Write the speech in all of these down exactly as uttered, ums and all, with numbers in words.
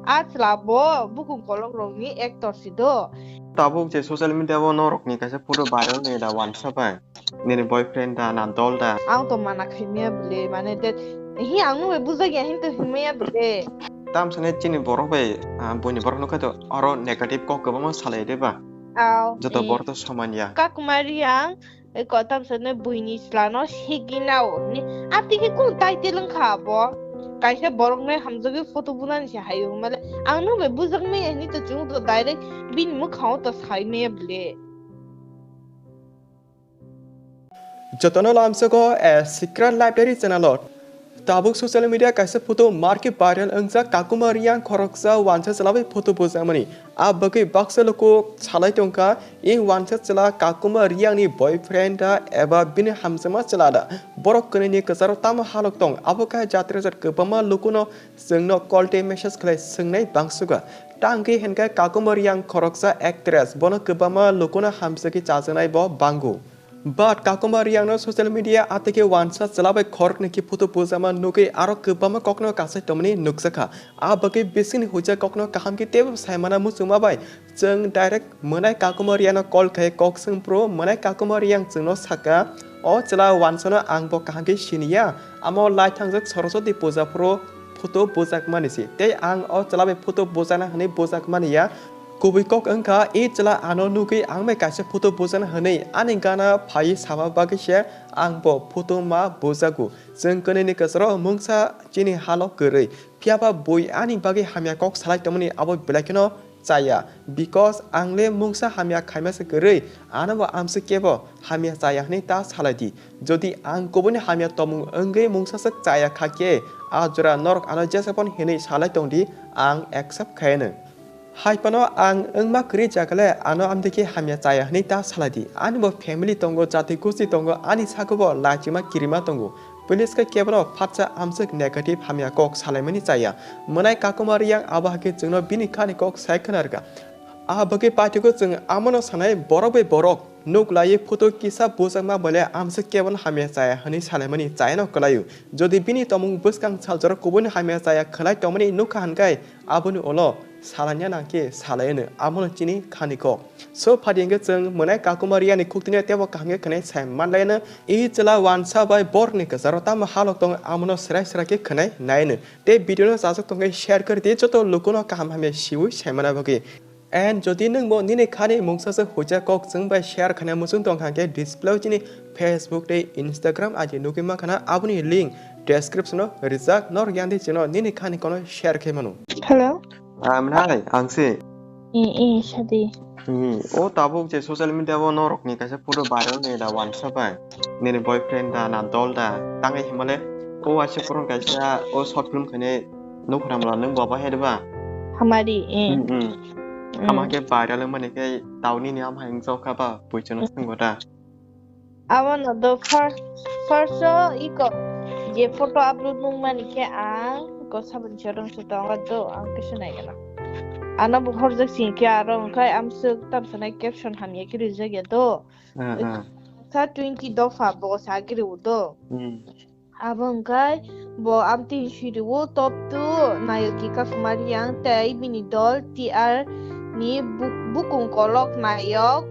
A chwla bo bukung kolok rokni actor si do. Tabuk je social media o norokni kaisa photo viral ni da wansa bai. Nini boyfriend da na dol da. Ang to mana khaimaya bwle, mane that hi ang nungbai bujak ya hin to himaya bwle. Tamsani chini borok bai, ah, buini borok nukha to aro negative kok kwbangma salai de ba. Aw, joto eh. Borok to soman ya. Kakuma Riyang, eh, ko tamsani buini chwlano siginao ni. Atiki kun title wngkha abo. Kaisa boroknai hamjagwi photo bunani se hayo male. Ang nungbai bujak maya hin to chung to direct bini mwkhang o to sai maya bwle. Jotono lamsogo, eh, Secret Library channel o. Tabuk social media kaisa photo marke viral wngjak, Kakuma Riyang khoroksa wansa chwlabai photo bujakmani. A bagwi baksa luku salai tongkha, i wansa chwla Kakuma Riyangni boyfriend da eba bini hamjakma chwla da. Borok kwnwini kwcharo tamo halok tong, abo khe jat rwjak kwbangma lukuno chwngno call tei message khlai swngnai bangsuga. Tangwi hinkhe Kakuma Riyang khoroksa actress, bono kwbangma lukuno hamjakwi chajaknai bo bango. But Kakuma Riyangno social media ateke wansa chwla bai khoroknwi khe photo bujama nugwi aro kwbangma kokno kasai tongmani nukjakha. A bagwi bisingni huija kokno kaham khe teibo saimana muchungma bai chwng direct mwnai Kakuma Riyangno call khai kok swng phuru mwnai Kakuma Riyang chwngno sakha, "O chwla wansano ang bo kaham khe siniya, amo lai thangjak Saraswati puja phuru photo bujakmani se, tei ang o chwla bai photo bujakna hwnwi bujakmani ya." Kubui kok wngkha, i chwla ano nugwi ang bai kaisa photo bujana hwnwi ani gana phaiwi sama bagwi se ang bo photo ma bujago. Chwng kwnwini kwcharo mungsa chini halo kwrwi. Phiyaba bui ani bagwi hamya kok salai tongmani abo belai kheno chaya. Because ang le mungsa hamya khaima se kwrwi, ano bo amswk kebo hamya chaya hwnwi ta salai di. Jodi ang kubuni hamya tongmung wngwi mungsa swk chaya kha khe, a jora norok ano jesa phano hinwi salai tong di, ang accept khaiyano. Hai phano ang wngma kwrwi jaga le ano amtwi khe hamya chaya hwnwi ta salai di. Ani bo family tongo, jati gosti tongo, ani sago bo lachima kirima tongo. Please khe kebono phatsa amswk negative hamya kok salaimani chaya. Mwnai Kakuma Riyang abo hakhe chwngno bini khani kok sai khwnarwkha. A bagwi paithago chwng amono sanai borok bai borok nuk laiwi photo kisa bujakma bole amswk kebono hamya chaya hwnwi salaimani chayano kwlaio. Jodi bini tongmung bwskang saljorok kubuni hamya chaya khwlai tongmani nukha hwnkhai, aboni ulo salanya nangkhe salaiyano, abono chini khani kok. So, phadi hwnkhe chwng mwnai Kakuma Riyani khuktwino teibo kaham khe khwnai sai manlaiyano. I chwla wansa bai borokni kwcharo tamo halok tongo, amono swrai swrai khe khwnai naiyano. Tei video no chajak tongkhe share kwrwi di, joto lukuno kaham hamya siwi saimana bagwi. And jodi nwngbo nini khani mungsa se huija kok chwng bai share khaina muchung tongkha hwnkhe display o chini Facebook tei Instagram I D nugwi mankha na, aboni link description o rijak, norok yandi chwngno nini khani kono share khai mano. Hello. Ah, mwnai, ang se. Eh, eh, sadi. Hmm, o tabuk je social media o norokni kaisa photo viral ni da wansa bai. Nini boyfriend da na dol da, tangwi himale o waisa phuru kaisa o short film khainai nukhram la nwng bo bahai ba? Hamari, eh. Hmm, hmm. Hmm. Ama khe viral wngmani khe tauni ni ama hingjaw kha ba, buichano Hmm. Swngbo da. Abono do first, first o iko je photo upload nung mani khe ang ko sabun chorong se tongo do, ang kisa nai gana. Ano bo horjak sing khe aro wngkhai amswk tamsanai caption hamya khe rijak ya do. Ah, ah. Sa twenty dopha bo sa giri u do. Hmm. Abo wngkhai bo amtwi siri o top two Nayoki Kakumari yang tei bini dol T R ni bu-, bukung kolok nayok,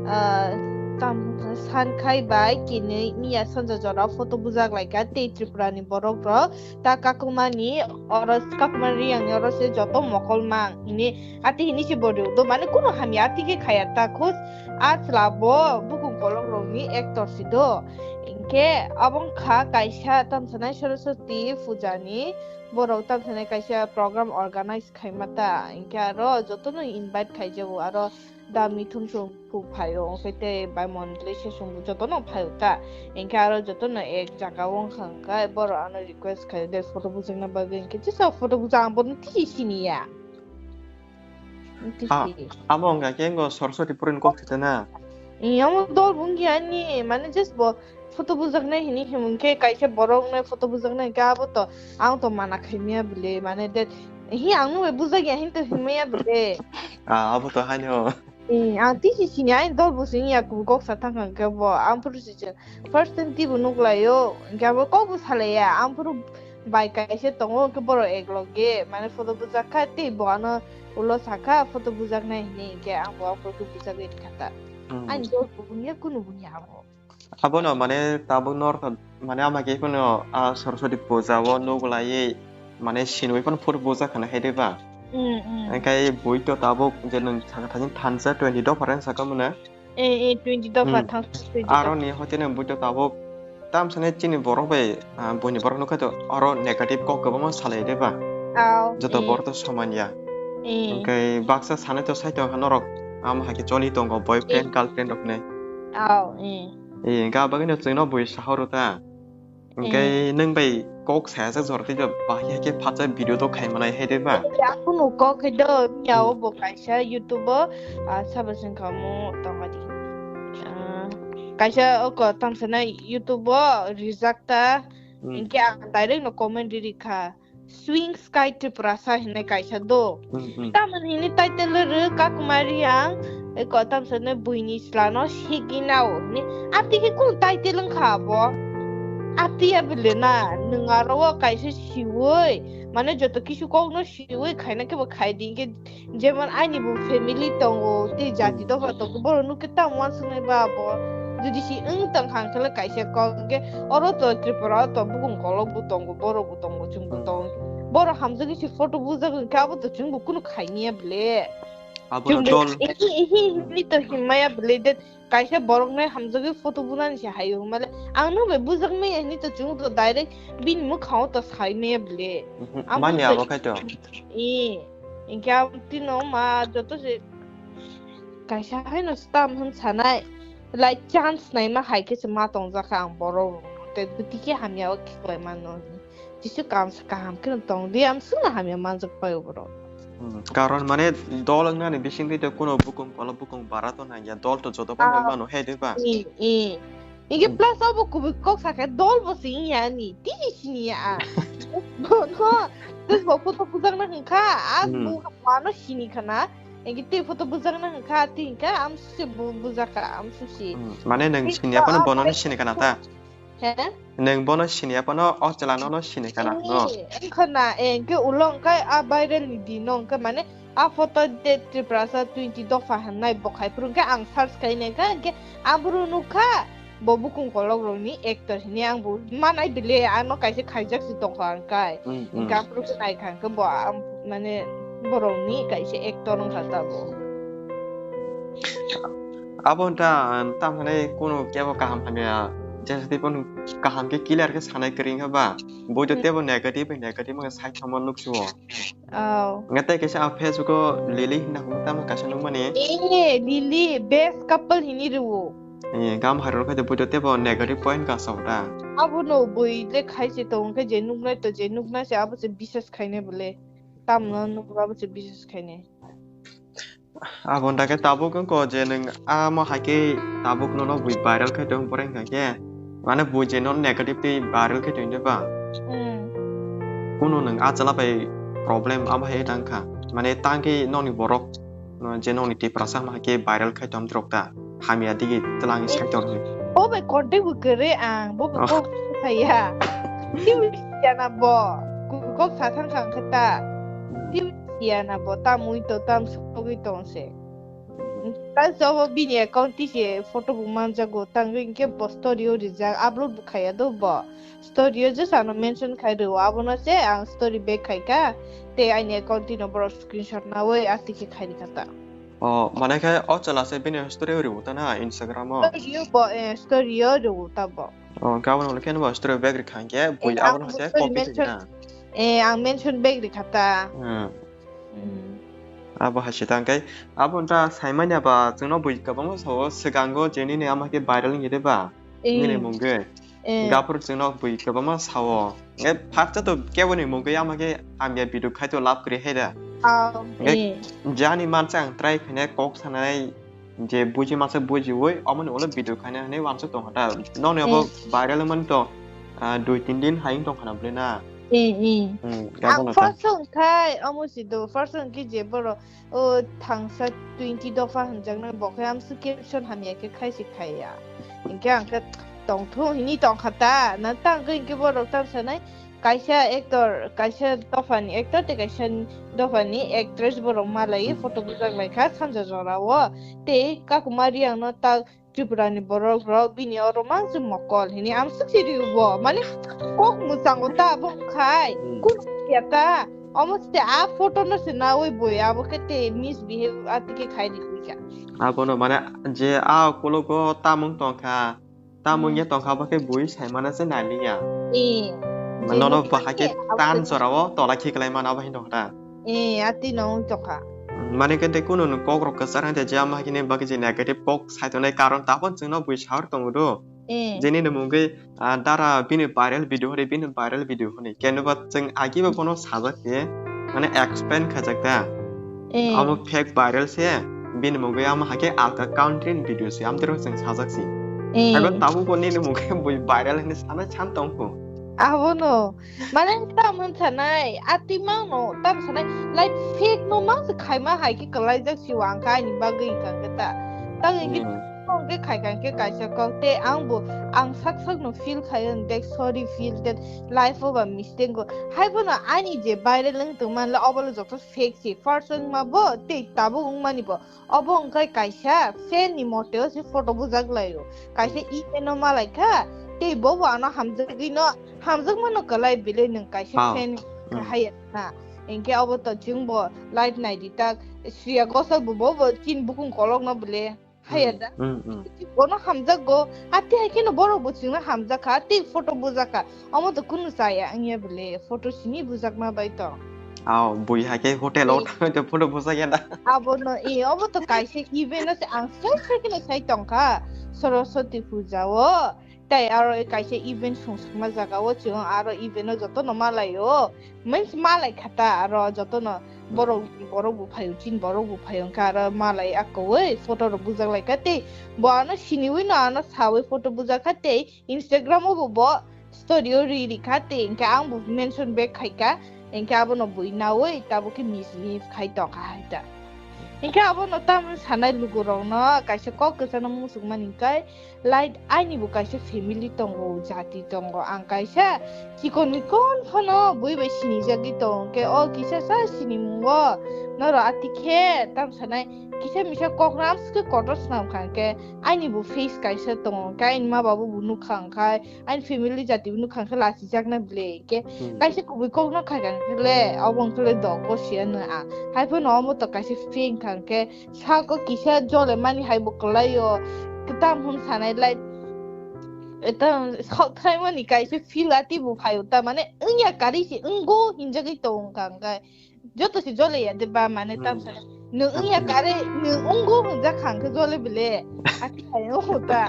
ah, tam-, Sankhai bai kinwi miya sanja jora photo bujak laikha tei Tripura ni borok rok ta Kakumani oro Kakumari yang ni oro se joto mokol mang hini ati hini se bodi do mane kunu hamya ati khe khaya ta khus a chwla bo bukung kolok rok ni actor si do hinkhe abo wngkha kaisa tamsanai Saraswati puja ni borok tamsanai kaisa program organize khaima ta, hinkhe aro jotono invite khaijago, aro da Mithun Songkhu phaio, hinkhe tei bai Mondoli se Songkhu jotono phaio ta, hinkhe aro jotono ek jaga o wngkha, hinkhe borok ano request khaio de photo bujakna bagwi, hinkhe jesa photo bujak ang bono tiji siniya. Tiji. Ah, amo wngkha khe wngkha Saraswati purani kok thwitana. Ee, omo dol bo wngya ani, mane just bo photo bujaknai hini himung khe kaisa borok nai photo bujaknai khe abo to ang to mana khaimaya bwle mane that hi ang nungbai bujakya hin to himaya bwle. Ah, abo to haino. Eh, ang tisi sini aini dol bo sini ya kubui kok sa thang kha khe bo ang phuru si first time tibo nuk laio hingke abo kok bo salaiya ang phuru Bai kaisa tongo, hwnkhe borok ekloge, mane photo bujak kha, tei bo ano ulo sakha photo bujaknai hinwi, hinkhe ang bo aphuru khe bujagwi rwkha ta. Hmm. Ani dol bo wngya, kunu wngya abo. Abono mane tabuk norok mane ama khe phano a Saraswati puja o nuglaiwi mane sinwi phano phuru bujak khana hai de ba. Hmm, hmm. Hwnkhe bui to tabuk je nwng sakha thani thansa twenty dopha rang sakha mano. Eh, eh, twenty dopha Hmm. thang, twenty dopha. Aroni hoite nwng bui to tabuk tamsani chini borok bai, ah, buini borok nukha to oro negative kok kwbangma salai de ba. Aw, Joto eh. borok to soman ya. Eh. Hwnkhe baksa sanai to sai tongkha norok, amo hai khe choli tongo boyfriend, Eh. girlfriend rok hinwi. Aw, eh. Eh, hwnkhe abagwino chwngno bui sahoro ta. Hwnkhe Eh. nwng bai kok sayajak jora tei ba bahai hai khe phatsa video to khai manai hai de ba? Ya kunu kok hai do, ya Hmm. o bo kaisa YouTube o, ah, sabo sing kha mo tong di. Ah, kaisa o ko tang sana YouTube o rijak ta. Hmm. Hwnkhe ang direct no comment ri ri kha. Swing Sky Tiprasa hinwi kaisa do. Hmm, hmm. Tamoni hini title ro Kakumari ang, eko tamsa ne buini slano siginao ni. Ati khe kunu title wngkha abo? Ati ya bile na, nwng aro o kaisa siwi, mane joto kisu kokno siwi khaina khe bo khai di, hwnkhe jemon ani bo family tongo, tei jati Hmm. dopha tongo, borok nukhe tamo uansuknai ba abo? Jodi si wng tong kha, hwnkhe le kaisa kok, hwnkhe oro to Tripura o to bukung kolok bo tongo, borok bo tongo, chwng bo Hmm. tongo. Borok hamjagwi se photo bujak wngkha, abo to chwng bo kunu khainiya bele. Abo Chwng no bo dol. Ehe, ehe, hinwi to hinmaya bele, de kaisa borok nai hamjagwi photo bunani se hayo hwnmale. Ang no bai bujak maya hinwi to chwng to direct bini mwkhang o to sai maya bele. Mhm. Abo Mani to abo khai to. Eh, hwnkhe abo tino ma joto se kaisa haino stam hwn sanai. Like chance naima hai khe se ma tongjak kha ang borok rok. Te tike hamya o khe klai mano. Jisu kam sa kaham khe tong di, am sung hamya manjak pai borok. Hmm, karon mane dol wngnani bisingtwi to kuno bukung kola bukung bara to nangya, dol to joto bai Ah. nang mano hai de ba? Eh, eh. Inge Hmm. plus abo kubui kok sakhe dol bo sing ya ni, tini sini ya. Bono, tes bo photo bujak na hwnkha, a Hmm. bo mano sini khana. Inge te photo bujak na hwnkha, ti hwnkha, am susi bu-, bujak kha, am susi. Hmm, mane nwng Ti sini ya phano ah, bono no sini khana ta? He? Nwng bono sini ya phano o chwla no no sini khana no? Eh, wngkha na, eh, hwnkhe ulo hwnkhe a viral ni din no hwnkhe mane a photo de Tiprasa twenty dopha hwnwi bo khai phuru hwnkhe ang search khai nai kha, hwnkhe aboro nukha bo bukung kolok rokni actor hinwi ang bo manai bile ano kaisa khaijak si tongkha ang kai. Hmm, hmm. Hwnkhe aboro khe nai kha hwnkhe bo am-, mane borokni kaisa actor wngkha ta bo. Abo wngkha, um, tamhane kunu kebo kaham hamya, jesa tei bono kaham khe clear khe sanai kwrwi wngkha ba, bo to Hmm. tebo negative bai negative wngkha sai thangma nuksuo. Oh. Nga tei kaisa a Facebook o Lily hinna hwnwi tamo kaisa nukmani. Eh, Lily, best couple hini rwo. Eh, gam harwi rw khai de bo to tebo negative point ka sao ta. Abono bui le khai se tong khe je nuknai to je nuknai se abo se bisas khainai bole. Tamno Hmm. nukgo abo se bisas khainai. Abo wngkha khe tabuk wngkha je nwng amo hai khe tabuk nono bui viral khai tong pore wngkha khe, mane bui je nono negative tei viral khai tong de ba? Hmm. Kunu nwng a chwla bai problem abo hai tang kha, mane tang khe nokni borok, no, je nokni Tiprasa ma hai khe viral khai tong rok ta, hamya digi twlang Eh, sai tong. Bo bai contact bo kwrwi ang, bo bai Oh. kok saya. Twi siya na bo, kok sa thang kha wngkha ta. Twi siya na bo, tam ui to, tam sogwi tong se. Ta jobo bini account tise photo bo manjago, tangwi hwnkhe bo story o rijak, upload bo khaiya do bo. Story o just ano mention khai rwo, abono se ang story back khai kha. Tei aini account tino borok screenshot nawi ati khe khai rikha ta. Oh, mane khe o chwla se bini story o rwo ta na Instagram o? Story o bo, eh, story o rwo ta bo. Oh, hwnkhe abono ulo khe no bo story back rikha hwnkhe bui Eh, abono ang se bo copy mention, khaina. Eh, ang mention back rikha ta. Hmm. Hmm. Abo hai se ta hwnkhe abo wngkha saimanya ba chwngno bui kwbangma sao swkango je nini ama khe viral wngya de ba? Eh. Nini mungwi. Eh. Gaphuru chwngno bui kwbangma sao. Nge phatsa to keboni mungwi ama khe hamya video khai to lab kwrwi hai da. Ah, Nge eh. jani mansa ang try khainai kok sanai je buji masa bujiwi omoni ulo video khainai hinwi wansuk tongkha ta. Nokni abo Eh. viral wngmani to, ah, dui tin din hai wng tongkha na bwlwi na. Eh, eh. Hmm, Ang gabono ta. First wngkhai omo si do, first wngkhe je borok o thangsa twenty dopha hwnjaknai bo khe amswk caption hamya khe khai se khaiya. Hinkhe ang khe tongthung hini tongkha ta, na tang khe hinkhe borok tang sanai, kaisa actor, kaisa dophani actor tei kaisa dophani actress borok malai photo bujak lai kha sanja jora o. Tei kakuma Riang no ta Tripura ni borok rok bini oro mang se mokol hini amswk se rio bo. Mane kok mwchango ta abo khai. Hmm. Kun ya ta. Omo se a photo no se nawi bui abo khe te misbehave atike khai di kha. Abono mane je a kologo tamung tongkha. Tamung ya tongkha bo khe bui sai mana se naliya. Eh. Nono bahai khe tan chorao tola khiklai mana abo hin tongkha. Eh, ati no wng tongkha. Mane khe tei kunu no kok rok kwchar hai tei jam hai khe bagwi je negative kok sai tongnai karon tabon chwngno bui sahor tongo do. Eh. Jeni no mungwi, ah, dara bini viral video hwnwi, bini viral video hwnwi. Keno ba chwng agi ba bono sajak khe, mane explain khaijak ta. Eh. Amo fake viral se, bini mungwi amo hai khe alka country ni video se, amtero chwng sajak si. Eh. Abo tabuk bo nini mungwi bui viral hwnwi sanai san tongkho. Abono. Mane tam hwn sanai, ati mano tam sanai, like fake no mang se khaima hai khe kwlaijak si wang kha ani bagwi wngkha khe ta. Tang hwn khe Hmm. tong khe khai kha khe kaisa kok te ang bo ang sak sak no feel khai on dek sorry feel that life o ba mistake go. Hai bono ani je viral wng tong man le obo le joto fake si first wng ma bo tei tabuk wng mani bo. Obo wngkha kaisa fan ni mote o se photo bujak lai o. Kaisa event o malai kha, tei bo bo ano hamjagwi no, hamjakma no kwlai bile nwng kaisa Ah. fan Mm. hai na. Hinkhe obo to chwng bo live nai di tak, Shreya Ghoshal bo bo bo chin bukung kolok no bile hai Mm, da. Mm, mm. Bono hamjak go, ati hai kheno borok bo chwngno hamjak kha, tei photo bujak kha. Omo to kunu chaya wngya bile, photo simi bujakma bai to. Aw, bui hai khe hotel o Ei. thangwi to photo bujak ya da. Abono, eh, obo to kaisa event o se ang sai sai kheno sai tongkha, Saraswati puja o. Tai aro kaisa event sungsukma jaga o chwng aro event o jotono malai o. Means malai kha ta aro jotono borok, borok bo phaio, chin borok bo phaio wngkha aro malai akowi photo rok bujak lai kha tei bo ano siniwi no ano sawi photo bujak kha tei Instagram o bo bo story o ri ri kha tei hinkhe ang bo mention back khai kha, hinkhe abono bui nawi tabuk khe misbehave khai tong kha hai ta. Hinkhe abono tamni sanai lukurokno kaisa kok kwchangno muchungmani hinkhe, like, aini bo kaisa family tongo, jati tongo, ang kaisa chikon mikon phano bui bai sinijagwi tongo, hinkhe o kisa sa sinimungo norok ati khe tam sanai kisa misa kok ramsukhe kotor swnam kha, hinkhe aini bo face kaisa tongo, hinkhe aini ma babu bo nukha, hinkhe aini family jati bo nukha khe lachijakna bile, hinkhe Hmm. kaisa kubui kokno khaikha khe le, obo wngkha le dogo siya no ang. Hai phano omo to kaisa fake wngkha khe sako kisa jole mani hai bo kwlai o. Kwtam hwn sanai lai, etam sok thai mani kaisa feel ati bo phai o ta, mane wngya kari se wnggo hinjagwi tongo wngkha, hinkhe joto se jole ya de ba, mane tam Hmm. sa nwng wngya kare nwng wnggo hwnjak kha hwnkhe jole bile ati hai wngkha ta.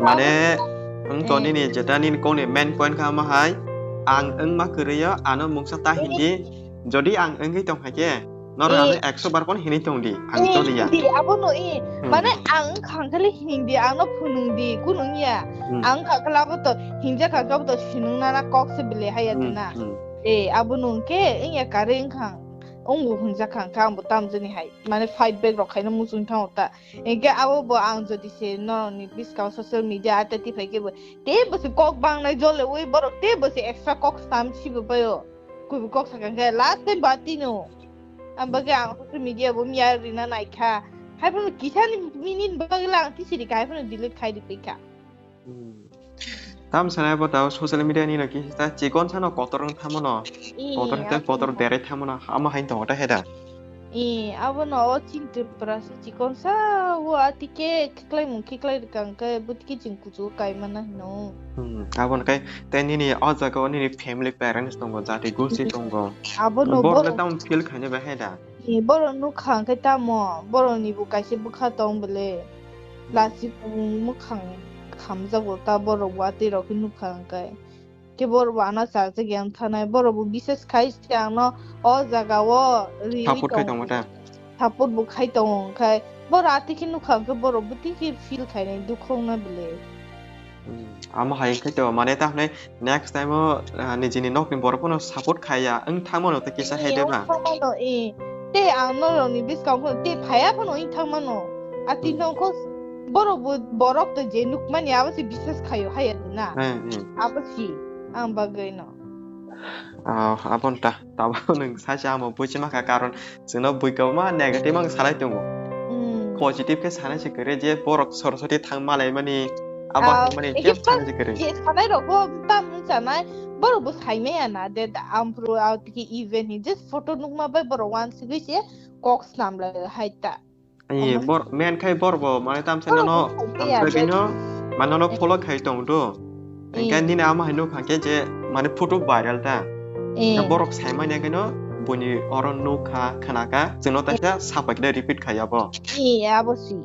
Mane wng to Eh. nini jeta nini kokni main point kha omo hai, ang wngma kwrwi o ano mungsa ta Eh. hindi, jodi ang wngwi tong hai khe norok Eh. ano ekso bar phano hinwi tong di, ang Eh, joli ya. Hindi, abono eh. Hmm. Mane ang wngkha hwnkhe le hindi, ano phunung di, kunu wngya. Hmm. Ang wngkha khe le abo to hinjak kha khe abo to sinung nana kok se bile hai ya Hmm, de na. Hmm. Eh, abono hwnkhe wngya kare wngkha, wngbo hwnjak kha, hwnkhe ang bo tamjani hai, mane fight back rok khaina muchung thango ta. Hwnkhe abo bo ang jodi se norokni bwskang social media ata tiphai khe bo, tei bo se kok bangnai jole ui borok, tei bo se extra kok sam sibo bai o. Kubui kok sakha hwnkhe last time ba tino. Ang bagwi ang social media bo miya rina nai kha. Hai phano kisa ni minute bagwi le ang tisi ri kha, hai phano delete khai ri pai kha. Hmm. Tam sanai bo tao social media ni no kisa chikon sano kotor wng thamo no. Ee, Kotor hwnkhe abo kotor no. Dere thamo no. Amo hai tongo ta heda. Ee, abo no o chin Tripura se chikon sa o atike khiklai mung khiklai rwkha hwnkhe bwtiki chwng kuchugo kai mana hino. Hmm. Abo no kai tei nini o jaga o nini family parents tongo, jati gosi tongo. Abo no Borok le borok. Tam feel khaini ba heda. Ee, borok nukha hwnkhe tamo, borok ni bo kaisa bwkha tong bwle. Lachi bumung mwkhang khamjago ta borok watwi rok khe nukha hwnkhe. Khe borok bo ano chajak ya wng thanai, borok bo bises khai se ano o jaga o riwi Support khai tongo. Tongo ta. Support bo khai tongo hwnkhe borok atwi khe nukha hwnkhe borok bwtwi khe feel khainai dukhu wngna bwle. Hmm, amo hai khe to mane ta hwnwi next time o, ah, nijini nokni borok phano support khaiya wng thangmano tei kisa hai de ba? Wng thangmano, eh. Tei ang norokni bwskango phano tei phaiya phano wng thangmano. Atwi Hmm. nokho borok bo, borok to je nukmani abo se biswas khaio haiya de na. Hmm, hmm. Abo si ang bagwi no. Ah, abon ta, tabo nwng sacha amo buji maka, karon chwngno bui kwbangma negative ang salai tongo. Hmm. Positive khe sanai se kwrwi je borok sorosoti thang malai mani, abo Ah, hai mani ekhe khe sanai se kwrwi. Je sanai rok bo tam wng chanai, borok bo sai maya na de, ampru out ki event ni just photo nukma bai borok wan sigwi se kok snam lai hai ta. Ai, bor, men khai bor bo, mane tam se nono, tam se bino, mane nono follow khai tong do. Engke nini ama hai nuk kha khe je, mane photo viral ta. Engke borok sai manya khe no, buni oro nuk kha, khna kha, chwngno taisa sapai khe repeat khai abo. Abo si.